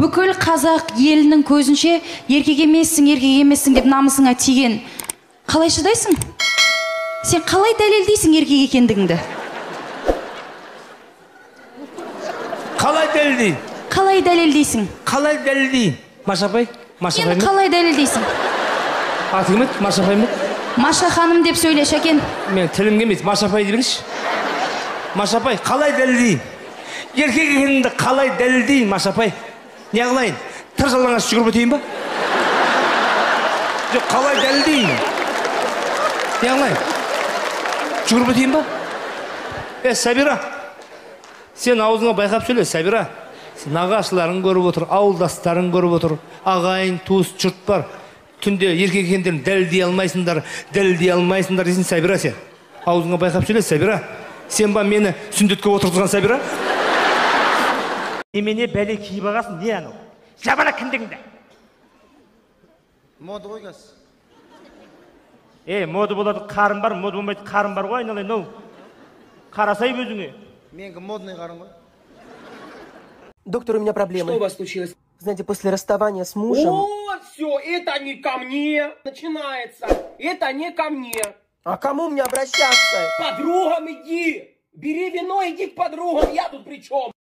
Бүкіл қазақ елінің көзінше еркек емессің, еркек емессің деп намысыңа тиген. Қалай шыдайсың? Сен қалай дәлелдейсің еркек екендігіңді? Қалай дәлелдейін? Қалай дәлелдейсің? Қалай дәлелдейін? Маша апай, Маша апай. Енді қалай дәлелдейсің? Аты кім еді? Маша апай ма? Маша ханым деп сөйле, Шәкен. Мен тілім келмейді, Маша апай дей берейінші. Маша апай, қалай дәлелдейін? Еркек екенімді қалай дәлелдейін, Маша апай? Не қылайын? Тыр жалаңаш жүгіріп өтейін ба? Жоқ, қалай дәлелдейін? Не қылайын? Жүгіріп өтейін ба? Сәбира, сен аузыңа байқап сөйле, Сәбира. Сен нағашыларың көріп отыр, ауылдастарың көріп отыр, ағайын, туыс, жұрт бар. Түнде еркек екендерін дәлелдей алмайсыңдар, дәлелдей алмайсыңдар дейсің, Сәбира сен. Аузыңа байқап сөйле, Сәбира. Сен ба мені сүндетке отырғызған, Сәбира? Немене бәле киіп ағасың, не анау? Жабана кіндігіңді. Мода ғой қазір. Мода болады, қарын бар, мода болмайды, қарын бар ғой, айналайын, ау. Қарасай өзіңе. Менікі модный қарын ғой. Доктор, у меня проблемы. Что у вас случилось? Знаете, после расставания с мужем... О, все, это не ко мне. Начинается. Это не ко мне. А кому мне обращаться? К подругам иди. Бери вино, иди к подругам. Я тут при чем?